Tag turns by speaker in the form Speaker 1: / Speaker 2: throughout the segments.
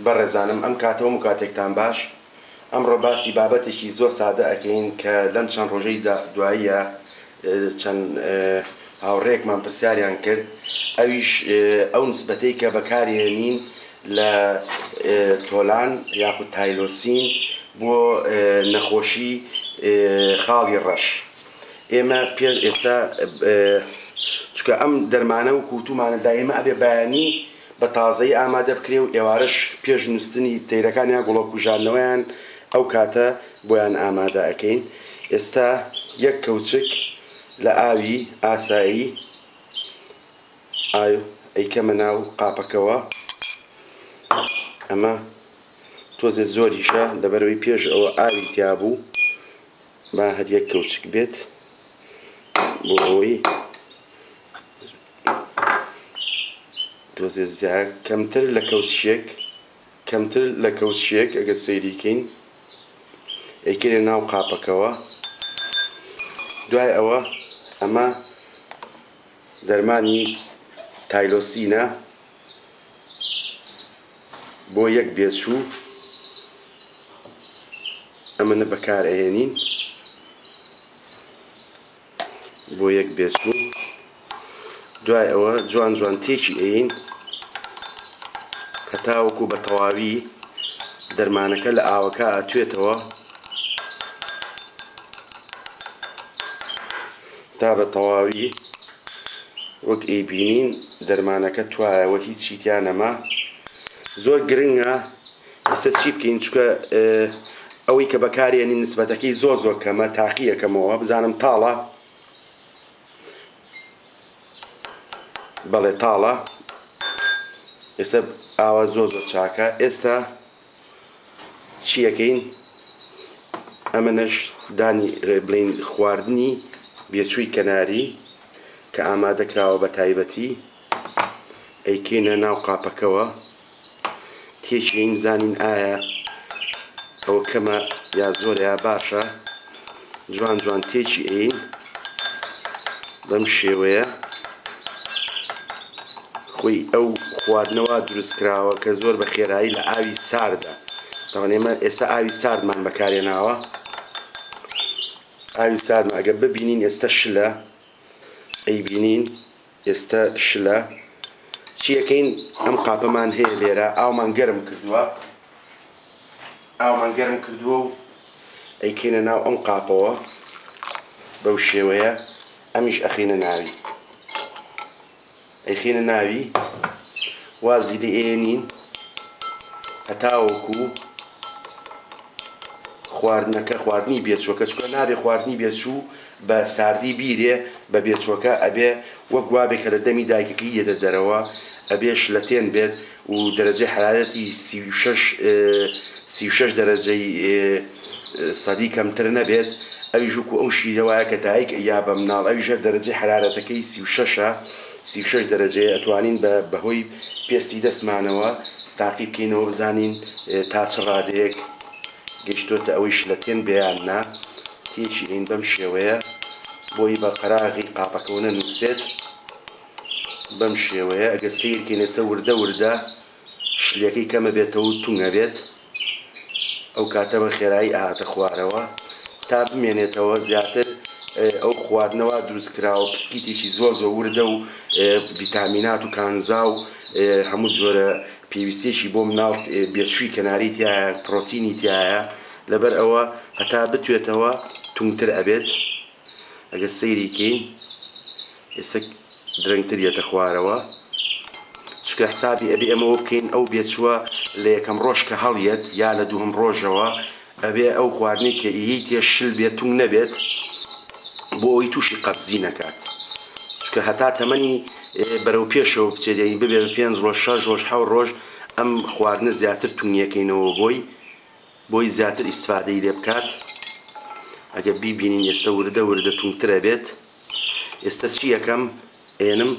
Speaker 1: بەڕێزانم ئەم کاتەوەم و کاتێکتان باش. ئەمڕۆ باسی بابەتێکی زۆر سادە ئەکەین کە لەم چەند ڕۆژەی دواییە چەند هاوڕێیەکمان پرسیاریان کرد، ئەویش ئەو نسبەتەی کە بەکارێنین لە تۆلان یاخود تایلۆسین بۆ نەخۆشی خاڵی ڕەش. ئێمە پێ ئێستا چونکە ئەم دەرمانە وەکو وتومانە دایمە ئەبێ بەیانی بە تازەیی ئامادە بکرێ و ئێوارەش پێش نوستنی تەیرەکان یان گوڵە کوژاندنەوەیان ئەو کاتە بۆیان ئامادە ئەکەین. ئێستا یەک کەوچک لە ئاوی ئاسایی ئاو ئەیکەمە ناو قاپەکەوە. ئەمە تۆزێ زۆریشە لەبەرئەوەی پێش ئەوە ئاوی تیا بوو، با هەر یەک کەوچک بێت بۆ ئەوەی تۆزێ زیا کەمتر لە کەوچکێک کەمتر لە کەوچکێک ئەگەر سەیری کەین ئەیکەینە ناو قاپەکەوە. دوای ئەوە ئەمە دەرمانی تایلۆسینە بۆ یەک بێچوو ئەمەنە بەکار ئەهێنین بۆ یەک بێچوو. دوای ئەوە جوان جوان تێکی ئەین هەتاوەکو بە تەواوی دەرمانەکە لە ئاوەکە ئەتوێتەوە تا بە تەواوی وەک ئەیبینین دەرمانەکە توایەوە هیچی تیا نەما. زۆر گرنگە ئێستا چی بکەین چونکە ئەوەی کە بەکارێنین نسبەتەکەی زۆر زۆر کەمە. تاقی یەکەمەوە بزانم تاڵە. بەڵێ تاڵە. ئێستا ئاوا زۆر زۆر چاکە. ئێستا چیەکەین؟ ئەمەنەش دانی بڵین خواردنی بێچووی کەناری کە ئامادە کراوە بە تایبەتی ئەیکەینە ناو قاپەکەوە. تێکیین بزانین ئایا ئەوە کەمە یا زۆرە یا باشە. جوان جوان تێکی ئەین بەم شێوەیە. خۆی ئەو خواردنەوە دروست کراوە کە زۆر بە خێرایی لە ئاوی ساردە. تاوان ئێمە ئێستا ئاوی ساردمان بەکارێناوە. ئاوی ساردمان ئەگەر ببینین ئێستا شلە، ئەیبینین ئێستا شلە. چیەکەین؟ ئەم قاپەمان هەیە لێرە، ئاومان گەرم کردووە، ئاومان گەرم کردووە و ئەیکەینە ناو ئەم قاپەوە بەو شێوەیە. ئەمیش ئەخینە ناوی، ئەیخینە ناوی، وازی لێ ئێنین هەتاوەکو خواردنەکە، خواردنی بێچوەکە، چونکە نابێ خواردنی بێچوو بە ساردی بیرێ بە بێچوەکە، ئەبێ وەک وابێ کە لە دەمی دایکەکەی یەتە دەرەوە، ئەبێ شلەتێن بێت و دەرەجەی حەرارەتی 36 36 دەرەجەی سەدی کەمتر نەبێت. ئەویش وەکو ئەو شیرە وایە کە دایک ئەیا بە مناڵ، ئەویش هەر دەرەجەی حەرارەتەکەی 36ە، 36 دەرەجەیە. ئەتوانین بە بەهۆی پێستی دەستمانەوە تاقی بکەینەوە بزانین تا چ ڕادەیەک گەیشتۆتە ئەوەی شلەتێن بێ یان نا. تێکی ئەین بەم شێوەیە بۆی بە قەراغی قاپەکەوە نەنووسێت بەم شێوەیە. ئەگەر سەیر کەین ئێستا وردە وردە شلەکەی کەمە بێتەوە و تونگە بێت، ئەو کاتە بە خێرایی ئەهاتە خوارەوە تا بمێنێتەوە زیاتر. ئەو خواردنەوە دروست کراوە پسکیتێکی زۆر زۆر وردە و ڤیتامینات و کانزا و هەموو جۆرە پێویستێکی بۆ مناڵ بێچووی کەناری تایە، پرۆتینی تایە. لەبەر ئەوە هەتا بتوێتەوە تونگتر ئەبێت. ئەگەر سەیری کەین ئێستا درەنگتر یەتە خوارەوە، چونکە حسابی ئەبێ ئێمە ئەوە بکەین ئەو بێچووە لە یەکەم ڕۆژ کە هەڵیەت یا لە دووهەم ڕۆژەوە ئەبێ ئەو خواردنەی کە ئیهیتێ شل بێت تونگ نەبێت بۆ ئەوەی تووشی قەبزی نەکات. چونکە هەتا تەمەنی بەرەو پێشەوە بچێت، یعنی ببێ بە 5 ڕۆژ 6 ڕۆژ 7 ڕۆژ، ئەم خواردنە زیاتر تونگیەکەینەوە بۆی زیاتر ئیستفادەی لێ بکات. ئەگەر بیبینین ئێستا وردە وردە تونگترە بێت. ئێستا چی یەکەم ئێنم؟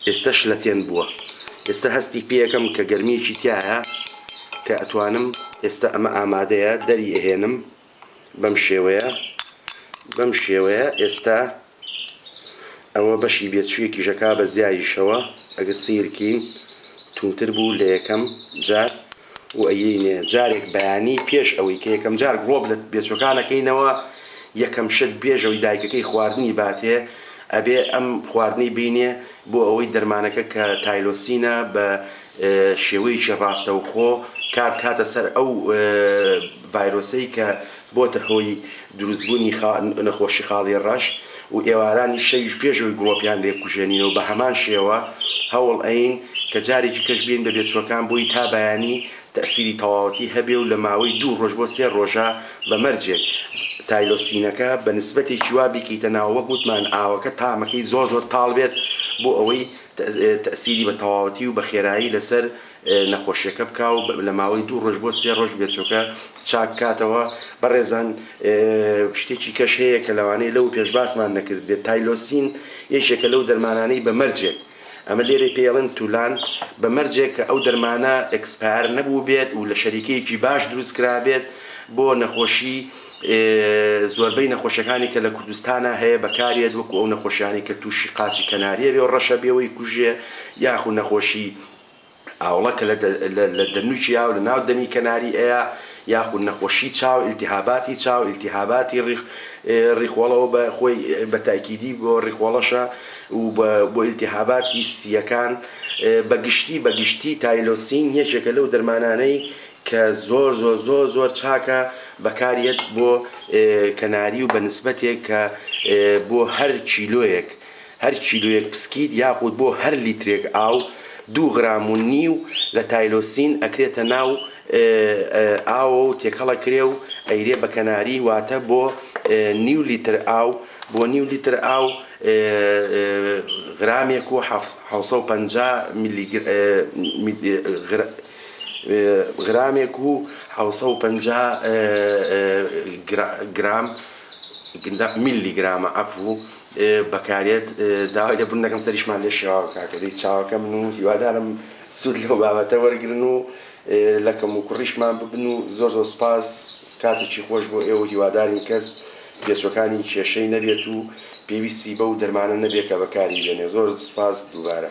Speaker 1: ئێستا شلەتێن بووە. ئێستا هەستی پێیەکەم کە گەرمیەکی تایە کە ئەتوانم ئێستا ئەمە ئامادەیە دەری ئەهێنم بەم شێوەیە، بەم شێوەیە. ئێستا ئەوە بەشی بێچوویەکی ژەکا بە زیاییشەوە. ئەگەر سەیرکەین تونتر بوو لە یەکەم جار. و ئەیەینێ جارێک بەیانی پێش ئەوەی کە یەکەم جار گڵۆپ لە بێچوەکان ئەکەینەوە یەکەم شت پێش ئەوەی دایکەکەی خواردنی باتێ ئەبێ ئەم خواردنەی بینێ بۆ ئەوەی دەرمانەکە کە تایلۆسینە بە شێوەیەکی ڕاستەوخۆ کار بکاتە سەر ئەو ڤایرۆسەی کە بۆتە هۆی دروستبوونی نەخۆشی خاڵی ڕەش و ئێوارانی شەویش پێش ئەوەی گڵۆپیان لێ بکوژێنینەوە بە هەمان شێوە هەوڵ ئەین کە جارێکی کەش بێین بە بێچوەکان بۆی تا بەیانی تەئسیری تەواوەتی هەبێ و لە ماوەی دوو ڕۆژ بۆ سێ ڕۆژا بە مەرجێک تایلۆسینەکە بە نسبەتێکی وا بیکەیتە ناو وەک وتمان ئاوەکە تامەکەی زۆر زۆر تاڵ بێت بۆ ئەوەی تەئسیری بە تەواوەتی و بە خێرایی لەسەر نەخۆشیەکە بکا و لە ماوەی دوو ڕۆژ بۆ سێ ڕۆژ بێچۆکە چاک بکاتەوە. بەڕێزان شتێکی کەش هەیە کە لەوانەیە لەو پێش باسمان نەکرد بێت تایلۆسین یەکێکە لەو دەرمانانەی بە مەرجێک ئەمە لێرەی پێڵن تولان بە مەرجێک کە ئەو دەرمانە expire نەبوو بێت و لە شەریکەیەکی باش دروست کرابێت بۆ نەخۆشی زۆربەی نەخۆشیەکانی کە لە کوردستانا هەیە بەکارێت وەکو ئەو نەخۆشیانەی کە تووشی قاچی کەناریە بێ و ڕەشە بێ و ئەیکوژێ یاخو نەخۆشی ئاوڵە کە لە دەنوکی یا لە ناو دەمی کەناری ئەیا یاخود نەخۆشی چاو ئیلتیهاباتی چاو ئیلتیهاباتی ڕیخۆڵەوە بە خۆی بە تاکیدی بۆ ڕیخۆڵەشە و بۆ ئیلتیهاباتی سییەکان بە گشتی بە گشتی تایلۆسین یەکێکە لەو دەرمانانەی کە زۆر زۆر زۆر زۆر چاکە بەکاریەت بۆ کەناری و بە نسبەتێک کە بۆ هەر کیلۆیەک هەر کیلۆیەک پسکیت یاخود بۆ هەر لیترێک ئاو دوو غرام و نیو لە تایلۆسین ئەکرێتە ناو ئاوە و تێکەڵ ئەکرێ و ئەیرێ بە کەناری واتە بۆ نیو لیتر ئاو بۆ نیو لیتر ئاو غرامێک و 750 میلی غرامێک و 750 گرام میلی گرامە عەفو بەکارێت. داوای لێبوردن دەکەم سەریشمان لێ شێواوە کاکە دەی چاوەکە من و هیوادارم سوود لەو بابەتە وەرگرن و لە کەم و کوڕیشمان ببن و زۆر زۆر سوپاس کاتێکی خۆش بۆ ئێوە هیوادارین کەس بێچوەکانی کێشەی نەبێت و پێویستی بەو دەرمانە نەبێت کە بەکاری بێنێ زۆر سوپاس دووبارە.